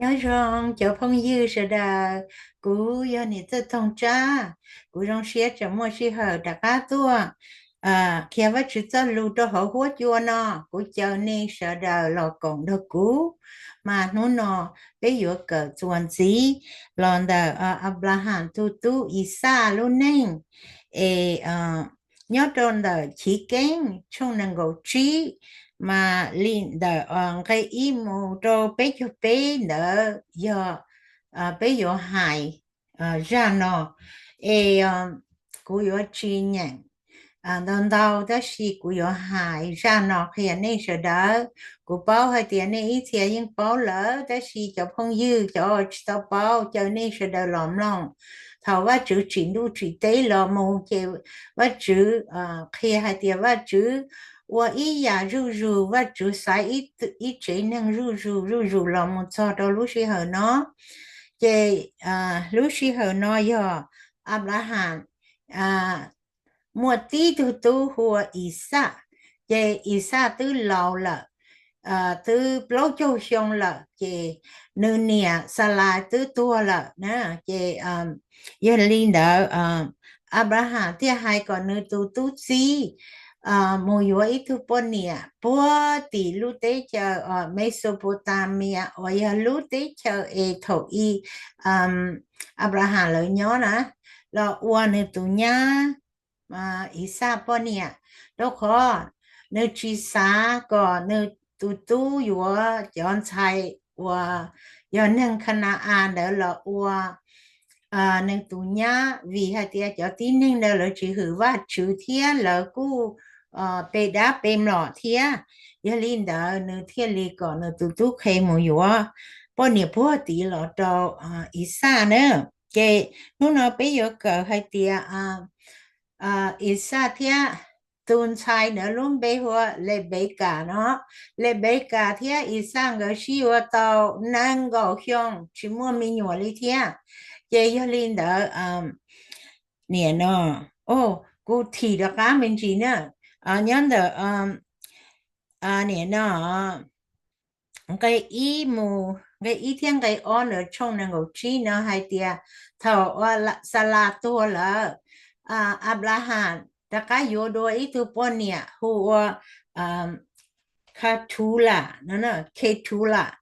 Nyob zoo cov phooj ywg sawv daws, kuv yog niam Txawj Toog Tsab. Kuv zoo siab tseem muaj sij hawm rov qab tuaj qhia Vajtswv txoj lus rau hauv huab cua no. Kuv caw nej sawv daws los koom nrog kuv, mas hnub no peb yuav kawm txuas ntxiv los ntawm Anplahas tus tub Ixaj lub neej, es nyob rau ntawm Chiv Keeb tshooj nees nkaum tsib, mas li ntawm nqe ib mus rau peb caug peb ntawd yog peb yuav hais zaj no. Es kuv yuav tsis nyeem ntau ntau, tab sis kuv yuav hais zaj no qhia nej sawv daws. Kuv paub hais tias nej ib txhia yeej paub lawm, tab sis cov phooj ywg cov tsis tau paub, caw nej sawv daws los mloog. Thaum Vajtswv tsim ntuj tsim teb los mus ces Vajtswv qhia hais tias Vajtswv ua ib yam zuj zus, Vajtswv xaiv ib tsev neeg zuj zus zuj zus los mus txog rau lub sij hawm no. Ces lub sij hawm no yog Anplahas muaj tib tug tub hu ua Ixaj. Ces Ixaj twb laus lawm, twb plaub caug xyoo lawm, ces nws niam Xalas twb tuag lawm na. Ces yog li ntawd Anplahas thiaj hais kom nws tus tub txib mus yuav ib tug poj niam puag tim lub teb chaws Mesopotamia uas yog lub teb chaws es thaum i Anplahas lawv nyob na, los ua nws tus nyab Ixaj poj niam, rau qhov nws tsis xav kom nws tus tub yuav cov ntxhais uas yog neeg Khana-as ntawd los ua nws tus nyab, vim hais tias cov tib neeg ntawd lawv tsis hwm Vajtswv thiab lawv kuj pe dab pe mlom thiab. Yog li ntawd nws thiaj li kom nws tus tub qhe mus yuav poj niam puag tid los rau Ixaj na. Ces hnub no peb yuav kawm hais tias Ixaj thiab tus ntxhais ntawd lub npe hu ua Lepekas no. Lepekas thiab Ixaj nkawd sib yuav tau nees nkaum xyoo tsis muaj me nyuam li thiab. Ces yog li ntawd nim no, kuv thim rov qab me ntsis na, nyob ntawm nim no nqe ib mus, nqe ib thiab nqe ob ntawm tshooj nees nkaum tsib no hais tias thaum Xalas tuag lawm, Anplahas rov qab yuav dua ib tug poj niam hu ua Khetulas, Khetulas.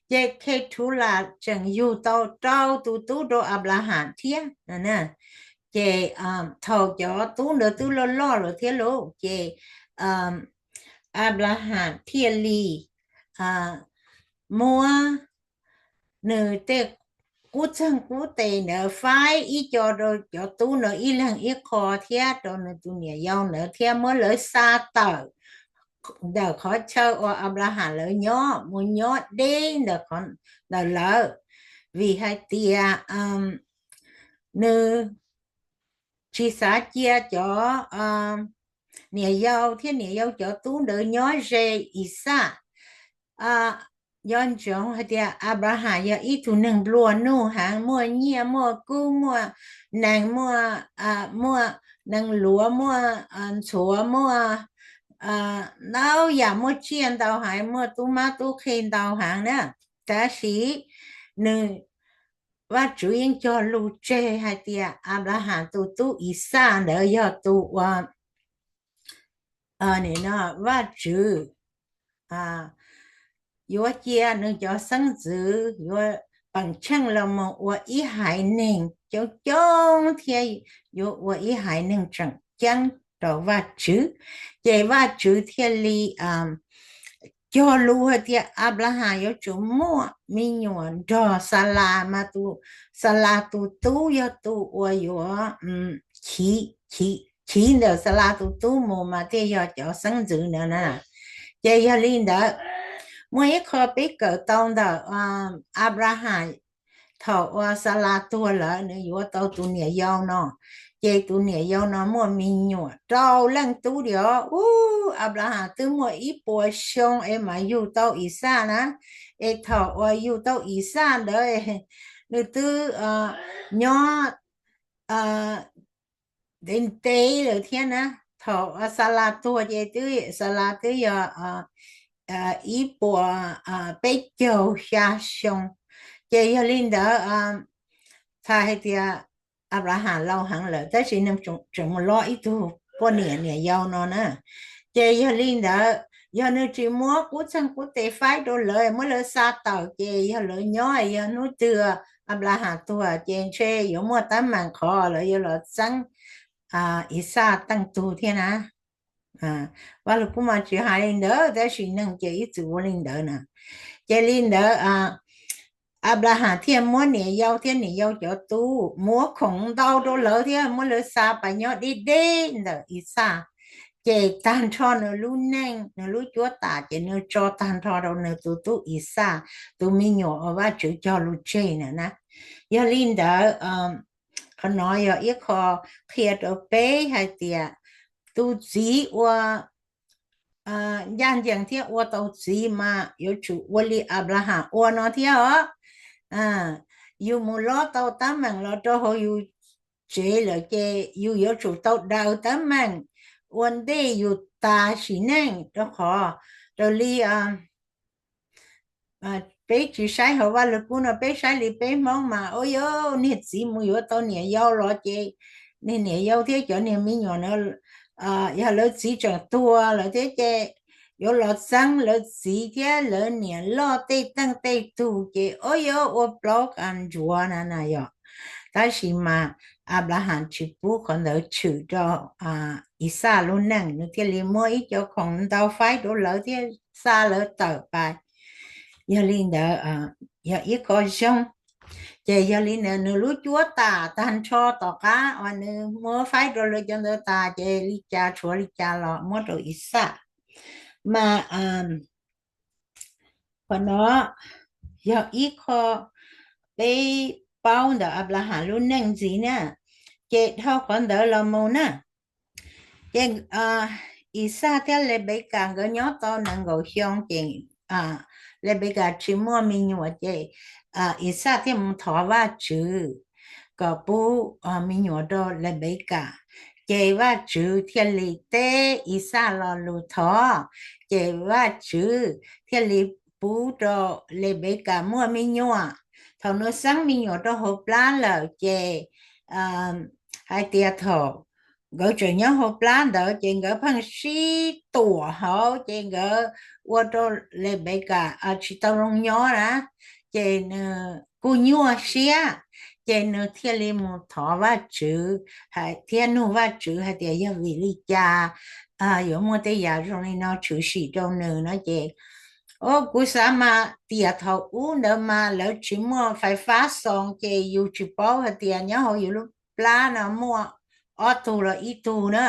Ces Khetulas tseem yug tau rau tus tub rau Anplahas thiab. Ces thaum cov tub ntawd twb loj loj lawm thiab lauj, ces Anplahas thiaj li muab nws tej qub txeeg qub tes ntawd faib ib co rau cov tub ntawd ib leeg ib qho thiab rau nws tus niam yau ntawd thiab muab lawv xa tawm ntawm qhov chaw uas Anplahas lawv nyob mus nyob deb ntawm lawv, vim hais tias nws tsis xav cia cov niam yau thiab niam yau cov tub ntawd nyob ze Ixaj. Nco ntsoov hais tias Anplahas yog ib tug neeg nplua nuj heev, muaj nyiaj muaj kub, muaj nees, muaj, muaj nees luav, muaj ntxhuav, muaj ntau yam, muaj tsiaj ntau heev, muaj tub mab tub qhe ntau heev na. Tab sis nws, Vajtswv yeej cog lus tseg hais tias Anplahas tus tub Ixaj ntawd yog tus uas Vajtswv yuav cia nws cov xeeb ntxwv yuav peem tsheej los mus ua ib haiv neeg coob coob thiab yuav ua ib haiv neeg tseem ceeb rau Vajtswv. Ces Vajtswv thiaj li cog lus hais tias Anplahas yuav tsum muaj me nyuam nrog Xalas, mas tus, Xalas tus tub yog tus uas yuav chiv ntawm Xalas tus tub mus mas thiaj yog cov xeeb ntxwv ntawd na. Ces yog li ntawd, muaj ib qho peb kawm tau ntawm Anplahas, thaum uas Xalas tuag lawm nws yuav tau tus niam yau no, ces tus niam yau no muaj me nyuam rau leej tub diam. Ub, Anplahas twb muaj ib puas xyoo es mas yug tau Ixaj na, es thaum uas yug tau Ixaj ntawd nws twb nyob ntev ntev lawm thiab na. Thaum Xalas tuag ces twb, Xalas twb yog ib puas peb caug xya xyoo. Ces yog li ntawd, txhais hais tias Anplahas laus heev lawm tab sis nws tseem mus lob ib tug poj niam niam yau no na. Ces yog li ntawd, yog nws tsis muab qub txeeg qub tes faib rau lawv, muab lawv xa tawm, ces yog lawv nyob, yog hnub twg Anplahas tuag ces ntshe yuav muaj teeb meem qhov lawv yuav los txeeb Ixaj teej tug thiab na. Vaj Lug Kub mas tsis hais li ntawd, tab sis neeg ces ib txwm ua li ntawd na. Ces li ntawd, Anplahas thiaj muab niam yau thiab niam yau cov tub muab khoom ntau rau lawv thiab muab lawv xa pas nyob deb deb ntawm Ixaj. Ces tag nrho nws lub neej, nws lub cuab tam, ces nws tso tag nrho rau nws tus tub Ixaj, tus me nyuam uas Vajtswv cog lus tseg na na. Yog li ntawd, qhov no yog ib qho qhia rau peb hais tias tus txiv uas ncaj ncees thiab ua tau txiv mas yuav tsum ua li Anplahas ua no thiab os. Yus mus lob tau teeb meem los rau hauv yus tsev lawm ces yus yuav tsum tau daws teeb meem ua ntej yus tas sim neej, rau qhov raws li peb tsis saib hauv Vaj Lug Kub no, peb saib li peb Hmoob mas, ua yog niag txiv mus yuav tau niam yau los ces niag niam yau thiab cov niag me nyuam no, yog lawv txiv tseem tuag lawm thiab ces yuav los txeeb lawv txiv thiab lawv niam loj tej teej tej tug ces, ua yog ua plaub qas ntsuav na na yog. Tab sis mas Anplahas tsis pub qhov ntawd tshwm rau Ixaj lub neej, nws thiaj li muab ib co khoom ntau faib rau lawv thiab xa lawv tawm pas. Yog li ntawd, yog ib qho zoo. Ces yog li ntawd nws lub cuab tam tag nrho tom qab uas nws muab faib rau lawv cov ntawd tas ces li cas tshuav li cas los muab rau Ixaj. Mas qhov no yog ib qho peb paub ntawm Anplahas lub neej ntxiv na. Ces dhau qhov ntawd los mus na, ces Ixaj thiab Lenpekas nkawd nyob tau nees nkaum xyoo ces Lenpekas tsis muaj me nyuam ces Ixaj thiaj mus thov Vajtswv kom pub me nyuam rau Lenpekas. Ces Vajtswv thiaj li teb Ixaj lo lus thov, ces Vajtswv thiaj li pub rau Lenpekas muaj me nyuam. Thaum nws xeeb me nyuam rau hauv plab lawm ces hais tias thaum nkawd tseem nyob hauv plab ntawd ces nkawd pheej sib tuam hauv ces nkawd ua rau Lenpekas tsis tau zoo nyob na, ces nws kuj nyuaj siab, ces nws thiaj li mus thov Vajtswv thiab nug Vajtswv hais tias yog vim li cas yuav muaj tej yam zoo li no tshwm sim rau nws no ces, o, kuv xav mas tiam thaum ub ntawd mas lawv tsis muaj fais fab xoos ces yus tsis paub hais tias nyob hauv yus lub plab no muaj ob tug los ib tug na.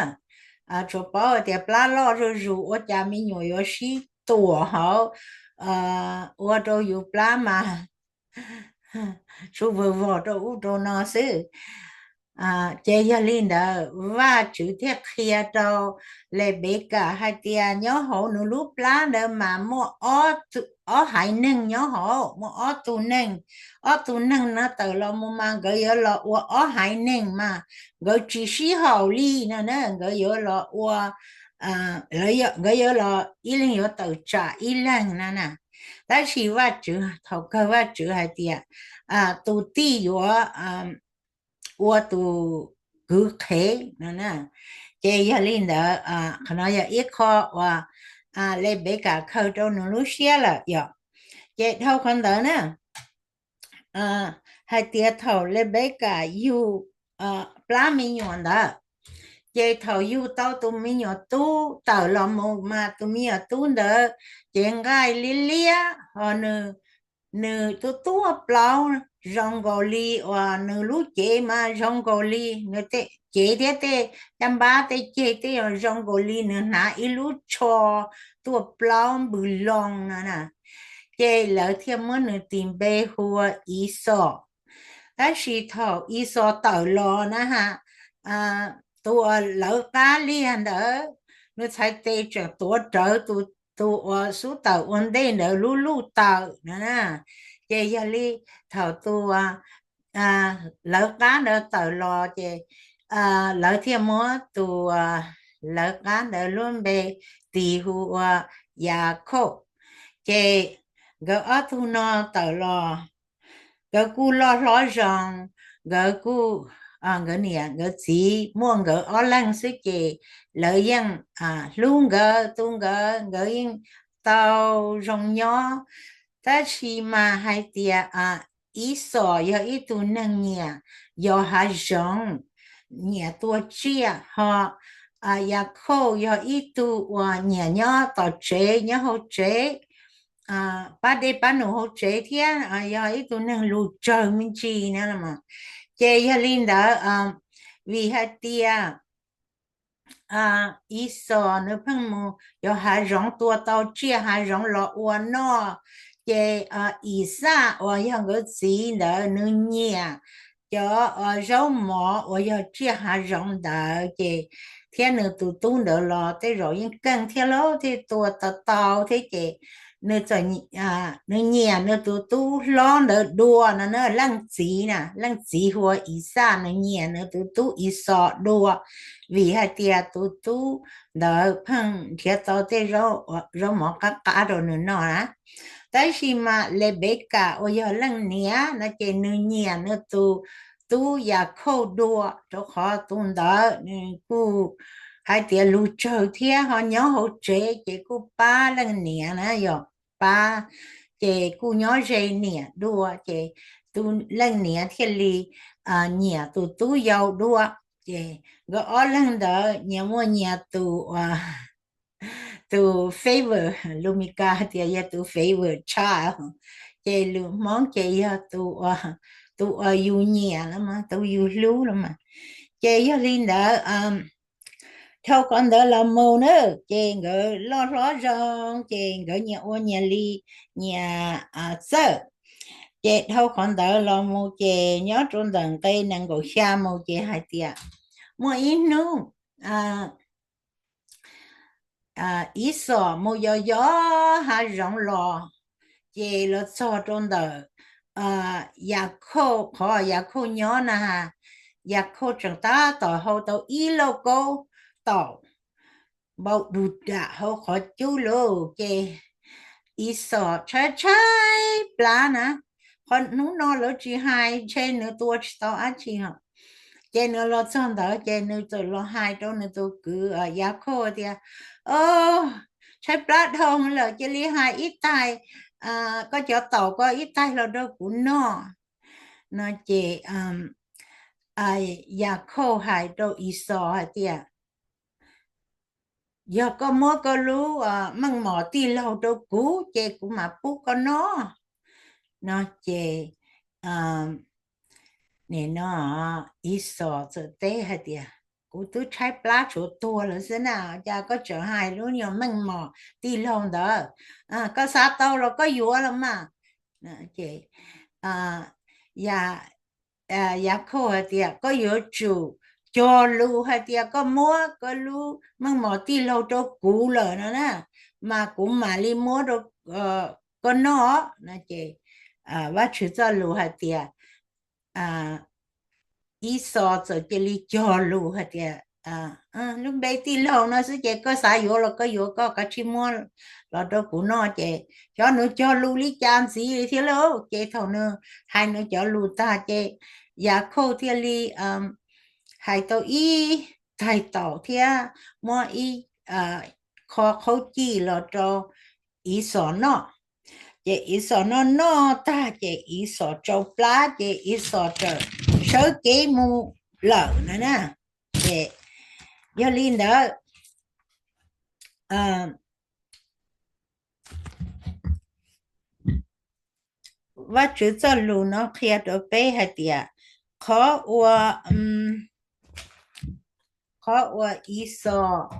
Tsuas paub hais tias plab loj zuj zus ua cas me nyuam yuav sib tuam hauv, ua rau yus plab mas tsuas vwm vog rau ub rau no xwb. Ces yog li ntawd Vajtswv thiaj qhia rau Lenpekas hais tias nyob hauv nws lub plab ntawd mas muaj ob haiv neeg nyob hauv, muaj ob tug neeg. Ob tug neeg no tawm los mus mas nkawd yuav los ua ob haiv neeg mas nkawd tsis sib haum li no na, nkawd yuav los ua, nkawd yuav los ib leeg yuav tawm tsam ib leeg na na. Tab sis Vajtswv, thaum kawg Vajtswv hais tias tus tij yuav ua tus kwv qhev no na. Ces yog li ntawd, qhov no yog ib qho uas Lenpekas khaws rau nws lub siab lawm yom. Ces dhau qhov ntawd na, hais tias thaum Lenpekas yug plab me nyuam ntawd, ces thaum yug tau tus me nyuam tub tawm los mus mas tus me nyuam tub ntawd ces nqaij liab liab, ho nws, nws tuaj tuaj plaub zoo nkaus li uas nws lub cev mas zoo nkaus li, nws cev thiab tej caj npab tej ceg tej zoo nkaus li nws hnav ib lub tsho tuaj plaub npws loo no na. Ces lawv thiaj muab nws tis npe hu ua Ixos. Tab sis thaum Ixos tawm los na ha, tus uas lawv qab liag ntawd, nws txhais tes tseem tuav rawv tus, tus uas xub tawm ua ntej ntawd lub luj tawm na. Ces yog li thaum tus lawv qab ntawd tawm los ces lawv thiaj muab tus lawv qab ntawd lub npe tis hu ua Yakhauj. Ces nkawd ob tug no tawm los nkawd kuj loj hlob zoo, nkawd kuj, nkawd niam nkawd txiv muaj nkawd ob leeg xwb ces lawv yeej hlub nkawd tu nkawd, nkawd yeej tau zoo nyob. Tab sis mas hais tias Ixos yog ib tug neeg nyiam yos hav zoov, nyiam tua tsiaj, ho Yakhauj yog ib tug uas nyiam nyob tom tsev nyob hauv tsev, pab dej pab num hauv tsev thiab yog ib tug neeg lus tsawg me ntsis na. Ces yog li ntawd, vim hais tias Ixos nws pheej mus yos hav zoov tua tau tsiaj hav zoov los ua noj, ces Ixaj uas yog nkawd txiv ntawd nws nyiam cov zaub mov uas yog tsiaj hav zoov ntawd ces, thiab nws tus tub ntawd los tej zaum yeej keej thiab lauj, thiaj tua tau tau thiab ces nws txawm, nws nyiam nws tus tub hlob ntawd dua no na, leej txiv na, leej txiv hu ua Ixaj nws nyiam nws tus tub Ixos dua, vim hais tias tus tub ntawd pheej nrhiav tau tej zaub mov qab qab rau nws noj na. Tab sis mas Lepekas uas yog leej niam no ces nws nyiam nws tus tub Yakhauj dua, rau qhov tus ntawd nws kuj hais tias lus tsawg thiab ho nyob hauv tsev ces kuj pab leej niam na, yog pab, ces kuj nyob ze niam dua ces tus leej niam thiaj li nyiam tus tub yau dua. Ces nkawd ob leeg ntawd nyias muaj nyias tus tus favor, lus Meskas tias yog tus favor child, ces lus Hmoob ces yog tus uas yus nyiam los mas, tus yus hlub los mas. Ces yog li ntawd, dhau qhov ntawd los mus na, ces nkawd loj hlob zoo, ces nkawd nyias ua nyias li, nyias txawj. Ces dhau qhov ntawd los mus ces nyob rau ntawm nqe nees nkaum xya mus ces hais tias muaj ib hnub Ixos mus yos yos hav zoov los, ces los txog rau ntawm Yakhauj, qhov Yakhauj nyob na, Yakhauj tseem tab tom hau tau ib lauj kaub taum npau du dam hauv qhov cub lauj. Ces Ixos tshaib tshaib plab na, qhov hnub no lawv tsis hais ntshe nws tua tsis tau dab tsi ho. Ces nws los txog ntawd ces nws txawm los hais rau nws tus kwv Yakhauj tias, O, tshaib plab dhau lawm, cia li hais ib taig koj cov taum ko ib taig los rau kuv noj. No ces Yakhauj hais rau Ixos hais tias, Yog koj muab koj lub meej mom tij laug rau kuv ces kuv mam pub koj noj. No ces nim no Ixos txawm teb hais tias, Kuv twb tshaib plab tshuav tuag lawm xwb na, cas koj tseem hais lub nyuag meej mom tij laug ntawd? Koj xav tau los koj yuav los mas. Ces Yakhauj hais tias, Koj yuav tsum cog lus hais tias koj muab koj lub meej mom tij laug rau kuv lawm no na, mas kuv mam li muab rau koj noj. No ces Vajtswv txoj lus hais tias, Ixos txawm cia li cog lus hais tias, Lub npe tij laug no xwb ces koj xav yuav los koj yuav, koj kav tsij muab los rau kuv noj. Ces xyov nws cog lus li cas ntxiv li thiab lauj, ces thaum nws hais nws cov lus tag ces Yakhauj thiaj li hais tau ib taig taum thiab muab ib qho qhaub cij los rau Ixos noj. Ces Ixos noj noj tag ces Ixos tsau plab ces Ixos txawm sawv kev mus lawm na. Ces yog li ntawd, Vajtswv txoj lus no qhia rau peb hais tias qhov ua, qhov ua Ixos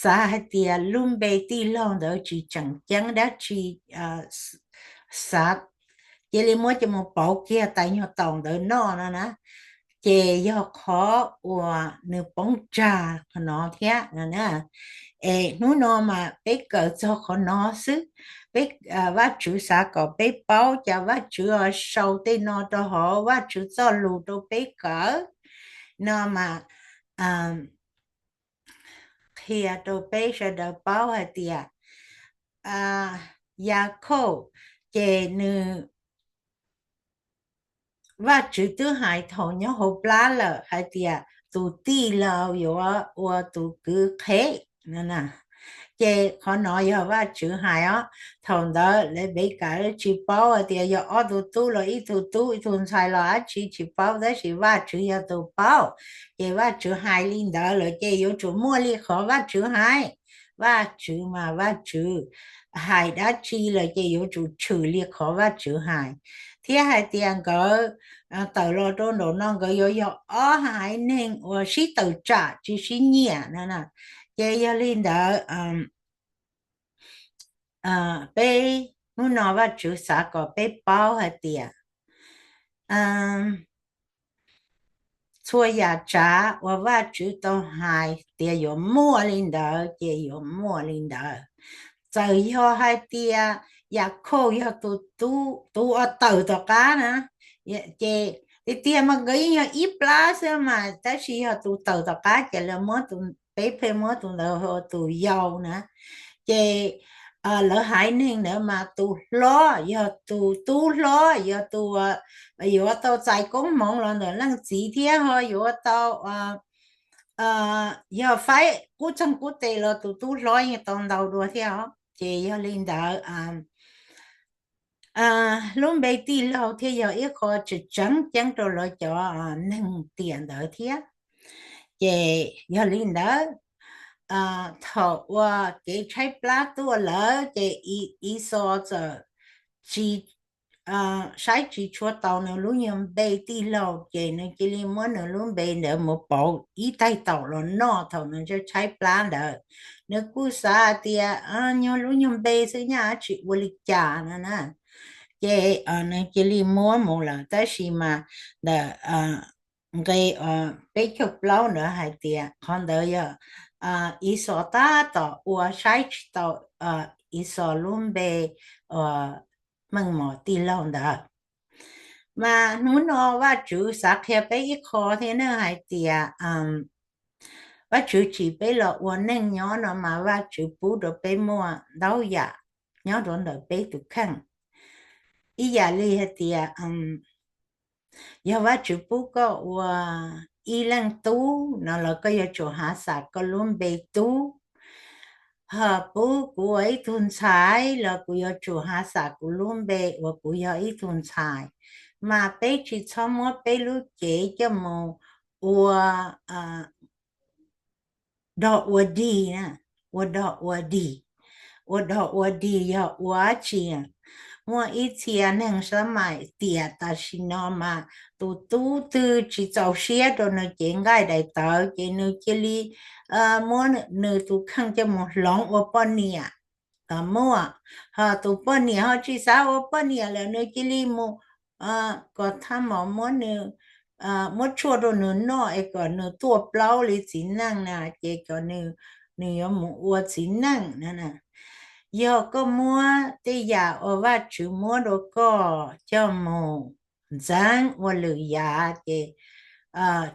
xav hais tias lub npe tij laug ntawd tsis tseem ceeb dab tsi, xav cia li muab coj mus pauv kiag tais nyuag taum ntawd noj no na, ces yog qhov uas nws poob tsag qhov no thiab no. Es hnub no mas peb kawm txog qhov no xwb. Peb, Vajtswv xav kom peb paub, cas Vajtswv sau tej no rau hauv Vajtswv txoj lus rau peb kawm no mas qhia rau peb sawv daws paub hais tias Yakhauj ces nws Vajtswv twb hais thaum nyob hauv plab lawm hais tias tus tij laug yuav ua tus kwv qhev. Ces qhov no yog Vajtswv hais os. Thaum ntawd Lepekas tsis paub hais tias yog ob tug tub los ib tug tub ib tug ntxhais los dab tsi tsis paub, tab sis Vajtswv yog tus paub. Ces Vajtswv hais li ntawd lawm ces yuav tsum muaj li qhov Vajtswv hais. Vajtswv mas Vajtswv hais dab tsi lawm ces yuav tsum tshwm li qhov Vajtswv hais, thiab hais tias nkawd tawm los rau nraum no nkawd yuav yog ob haiv neeg uas sib tawm tsam tsis sib nyiam no. Ces yog li ntawd peb hnub no Vajtswv xav kom peb paub hais tias txhua yam tsav uas Vajtswv tau hais tias yuav muaj li ntawd ces yuav muaj li ntawd. Txawm yog hais tias Yakhauj yog tus, tus uas tawm tom qab na, ces tiag tiag mas nkawd yeej yog ib plab xwb mas, tab sis yog tus tawm tom qab ces lawv muab, peb pheej muab tus ntawd hu ua tus yau na. Ces lawv haiv neeg ntawd mas tus hlob yog tus tub hlob yog tus yuav tau txais koob hmoov los ntawm leej txiv thiab ho yuav tau yog faib qub txeeg qub tes los tus tub hlob yeej tau ntau dua thiab os. Ces yog li ntawd lub npe tij laug thiaj yog ib qho tseem tseeb ceeb rau lawv cov neeg tiam ntawd thiab. Ces yog li ntawd thaum uas kev tshaib plab tuaj lawm ces Ixos txawm tsis, saib tsis tshua tau nws lub nyuag npe tij laug ces nws cia li muab nws lub npe ntawd mus pauv ib taig taum los noj thaum nws tshaib plab ntawd. Nws kuj xav tias nyuag lub nyuag npe xwb nyaj tsis ua li cas no na. Ces nws cia li muab mus lawm, tab sis mas ntawm nqe peb caug plaub ntawd hais tias qhov ntawd yog Ixos tab tom ua saib tsis tau Ixos lub npe meej mom tij laug ntawd. Mas hnub no Vajtswv xav qhia peb ib qho thiab ne hais tias Vajtswv tsim peb los ua neej nyob no mas Vajtswv pub rau peb muaj ntau yam nyob rau ntawm peb tus kheej. Ib yam li hais tias yog Vajtswv pub koj ua ib leej tub no los koj yuav tsum hav xam koj lub npe tub. Ho pub kuv ua ib tug ntxhais los kuv yuav tsum hav xam kuv lub npe uas kuv yog ib tug ntxhais. Mas peb tsis txhob muab peb lub cev coj mus ua dog ua dig na, ua dog ua dig. Ua dog ua dig yog ua dab tsi? Muaj ib txhia neeg sab maim tiam tam sim no mas tus tub twg tsis txaus siab rau nws cev nqaij daim tawv ces nws cia li muab nws tus kheej coj mus hloov ua poj niam los muaj. Ho tus poj niam ho tsis xav ua poj niam lawm nws cia li mus kom thaj mom muab nws, muab tshuaj rau nws noj es kom nws tuaj plaub li txiv neej na, ces kom nws yuav mus ua txiv neej na. Yog koj muab tej yam uas Vajtswv muab rau koj coj mus ntxeev ua lwm yam ces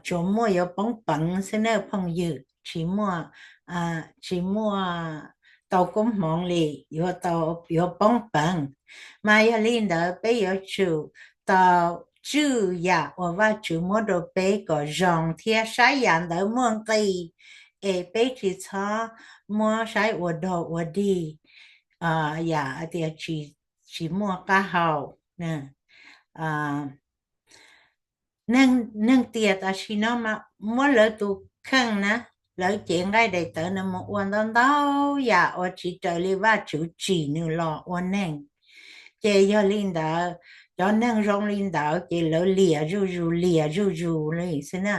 tsuas muaj yuav poob peev xwb na phooj ywg, tsis muaj, tsis muaj tau koob hmoov li, yuav tau, yuav poob peev. Mas yog li ntawd peb yuav tsum tau tswj yam uas Vajtswv muab rau peb kom zoo thiab saib yam ntawd muaj nqis es peb tsis txhob muab saib ua dog ua dig, yam tias tsis muaj qab hau. Neeg tiam tam sim no mas muab lawv tus kheej na, lawv cev nqaij daim tawv no mus ua ntau ntau yam uas tsis raws li Vajtswv tsim nws los ua neeg. Ces yog li ntawd, cov neeg zoo li ntawd ces lawv liam zuj zus liam zuj zus li xwb na.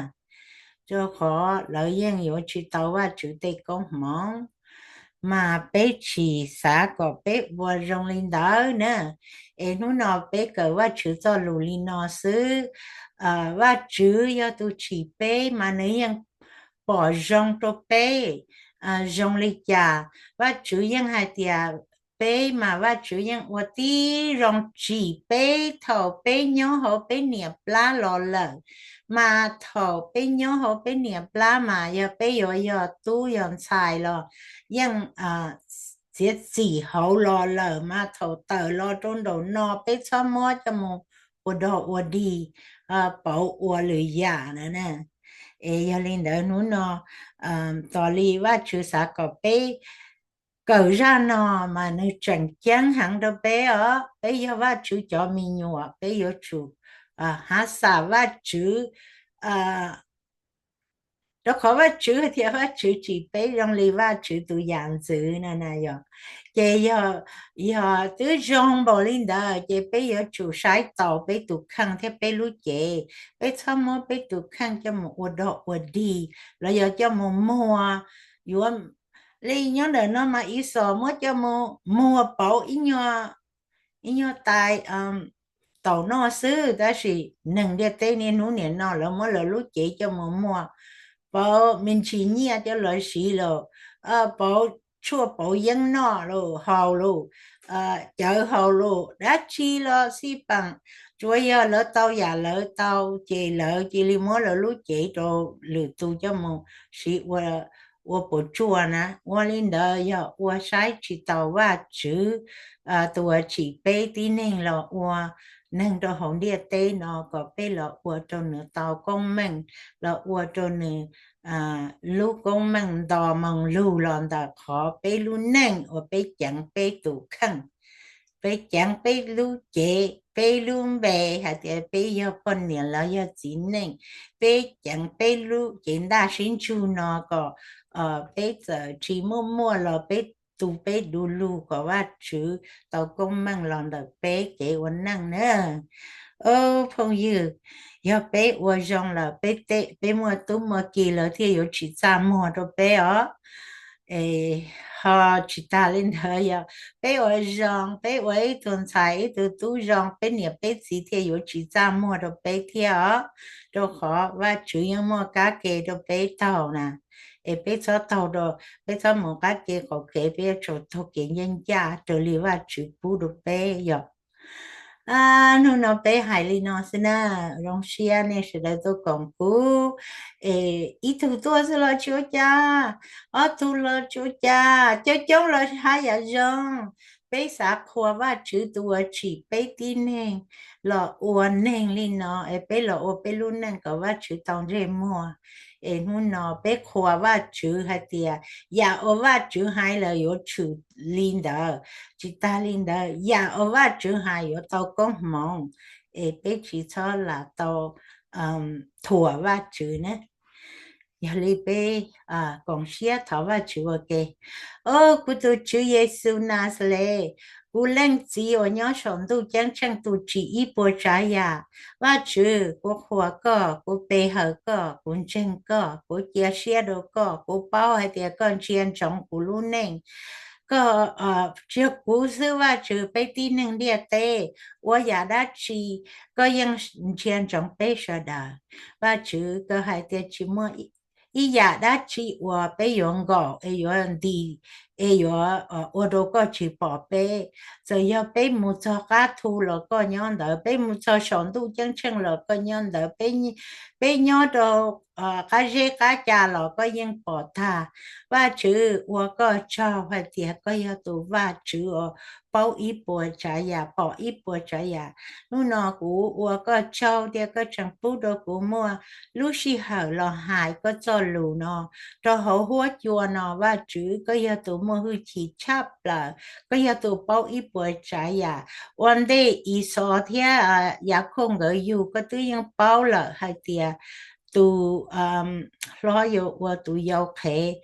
Rau qhov lawv yeej yuav tsis tau Vajtswv tej koob hmoov. Mas peb tsis xav kom peb ua zoo li ntawd na. Es hnub no peb kawm Vajtswv txoj lus li no xwb. Vajtswv yog tus tsim peb mas nws yeej pom zoo rau peb zoo li cas. Vajtswv yeej hais tias peb mas Vajtswv yeej ua tib zoo tsim peb thaum peb nyob hauv peb niam plab los lawm. Mas thaum peb nyob hauv peb niam plab mas yog peb yuav yog tub yog ntxhais los yeej txiav txim hauv los lawm, mas thaum tawm los rau nraum no peb txhob muab coj mus ua dog ua dig, pauv ua lwm yam na. Es yog li ntawd hnub no tos li Vajtswv xav kom peb kawm zaj no mas nws tseem ceeb heev rau peb os. Peb yog Vajtswv cov me nyuam, peb yuav tsum hab xam Vajtswv, rau qhov Vajtswv tias Vajtswv tsim peb zoo li Vajtswv tus yam ntxwv na yog. Ces yog, yog twb zoo npaum li ntawd ces peb yuav tsum saib taus peb tus kheej thiab peb lub cev. Peb txhob muab peb tus kheej coj mus ua dog ua dig los yog coj mus muag. Yuav li nyob ntawm no mas Ixos muab coj mus muag pauv ib nyuag tais taum noj xwb, tab sis neeg ntiaj teb niaj hnub nim no lawv muab lawv lub cev coj mus muag pauv me ntsis nyiaj coj los siv lawm, pauv tshuaj pauv yeeb noj lawm, haus lawm, cawv haus lawm, dab tsi los xij peem, tsuav yog lawv tau yam lawv tau ces lawv cia li muab lawv lub cev rau lwm tus coj mus siv ua puas tsuaj na. Ua li ntawd yog ua saib tsis taus Vajtswv tus uas tsim peb tib neeg los ua neeg rau hauv ntiaj teb no kom peb los ua rau nws tau koob meej, los ua rau nws lub koob meej nto moo lug los ntawm qhov peb lub neej uas peb ceev peb tus kheej, peb ceev peb lub cev, peb lub npe hais tias peb yog poj niam los yog txiv neej, peb ceev peb lub cev ntaj sib ntsug no kom peb txawm tsis muaj muaj los peb tu peb du lug kom Vajtswv tau koob meej los ntawm peb kev ua neej na. Phooj ywg, yog peb ua zoo lawm peb tej peb muaj tub muaj ki lawv thiaj yuav tsis txaj muag rau peb os. Ho tsis tas li ntawd yog peb ua zoo, peb ua ib tug ntxhais ib tug tub zoo, peb niam peb txiv thiaj yuav tsis txaj muag rau peb thiab os. Rau qhov Vajtswv yeej muaj kab ke rau peb taug na. Es peb txhob taug, peb txhob mus qab ke qaum kev, peb yuav tsum taug kev ncaj ncaj raws li Vajtswv pub rau peb yog. Hnub no peb hais li no xwb na, zoo siab nej sawv daws tuaj koom kuv. Es ib tug tuaj xwb los tsis ua cas, ob tug los tsis ua cas, coob coob los haj yam zoo. Peb xav qhuas Vajtswv tus uas tsim peb tib neeg los ua neeg li no es peb los ua peb lub neej kom Vajtswv tau ntsej muag. Es hnub no peb qhuas Vajtswv hais tias yam uas Vajtswv hais lawm yuav tshwm li ntawd, tsis tas li ntawd yam uas Vajtswv hais yuav tau koob hmoov, es peb tsis txhob lam tau thuam Vajtswv na. Yog li peb koom siab thov Vajtswv ua ke. Au kuv tus Tswv Yexus Naxales, kuv Leej Txiv uas nyob saum ntuj ceeb tsheej tus tsim ib puas tsav yam, Vajtswv kuv qhuas koj, kuv pe hawm koj, kuv ntseeg koj, kuv cia siab rau koj, kuv paub hais tias koj ntsia ntsoov kuv lub neej. Koj tsis yog kuv xwb Vajtswv, peb tib neeg ntiaj teb ua yam dab tsi koj yeej ntsia ntsoov peb sawv daws. Vajtswv, koj hais tias tsis muaj ib yam dab tsi uas peb yuav nkaum es yuav nti es yuav ua rau koj tsis pom peb. Txawm yog peb mus txog qab thu los koj nyob ntawd, peb mus txog saum ntuj ceeb tsheej los koj nyob ntawd, peb nyob rau qab zeb qab ca los koj yeej pom tag. Vajtswv, ua koj tsaug hais tias koj yog tus Vajtswv uas paub ib puas tsav yam, pom ib puas tsav yam. Hnub no kuv ua koj tsaug tias koj tseem pub rau kuv muaj lub sij hawm los hais koj txoj lus no rau hauv huab cua no. Vajtswv, koj yog tus muaj hwj chim tshaj plaws, koj yog tus paub ib puas tsav yam. Ua ntej Ixos thiab Yakhauj nkawd yug, koj twb yeej paub lawm hais tias tus hlob yuav ua tus yau qhev.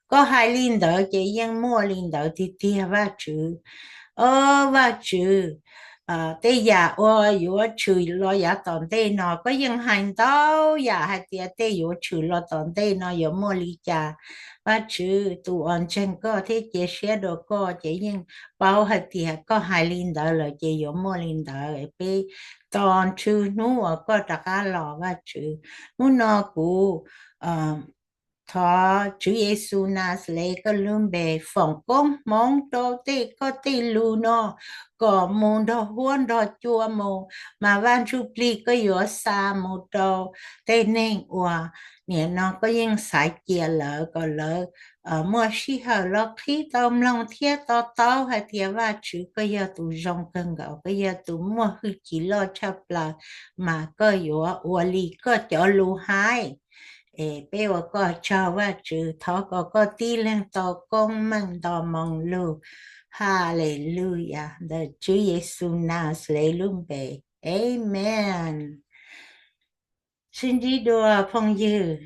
Koj hais li ntawd ces yeej muaj li ntawd tiag tiag Vajtswv. Au Vajtswv, tej yam uas yuav tshwm los yav tom ntej no koj yeej hais ntau yam hais tias tej yuav tshwm los tom ntej no yuav muaj li cas. Vajtswv, tus uas ntseeg koj thiab cia siab rau koj ces yeej paub hais tias koj hais li ntawd lawm ces yuav muaj li ntawd. Peb tos ntsw hnub uas koj rov qab los Vajtswv. Hnub no kuv thov Tswv Yexus Naxales koj lub npe foom koob hmoov rau tej koj tej lus no kom mus nrog huab nrog cua mus, mas Vaj Ntsujplig koj yuav xa mus rau tej neeg uas Nim no koj yeej xaiv cia lawv kom lawv muaj sij hawm los qhib tau mloog thiab to taub hais tias Vajtswv koj yog tus zoo kawg nkaus, koj yog tus muaj hwj chim loj tshaj plaws, mas koj yuav ua li koj cov lus hais. Es peb ua koj tsaug Vajtswv, thov kom koj tib leeg tau koob meej nto moo lug. Haleluyas, ntawm Tswv Yexus Nazares lub npe, amees. Sib ntsib dua phooj ywg.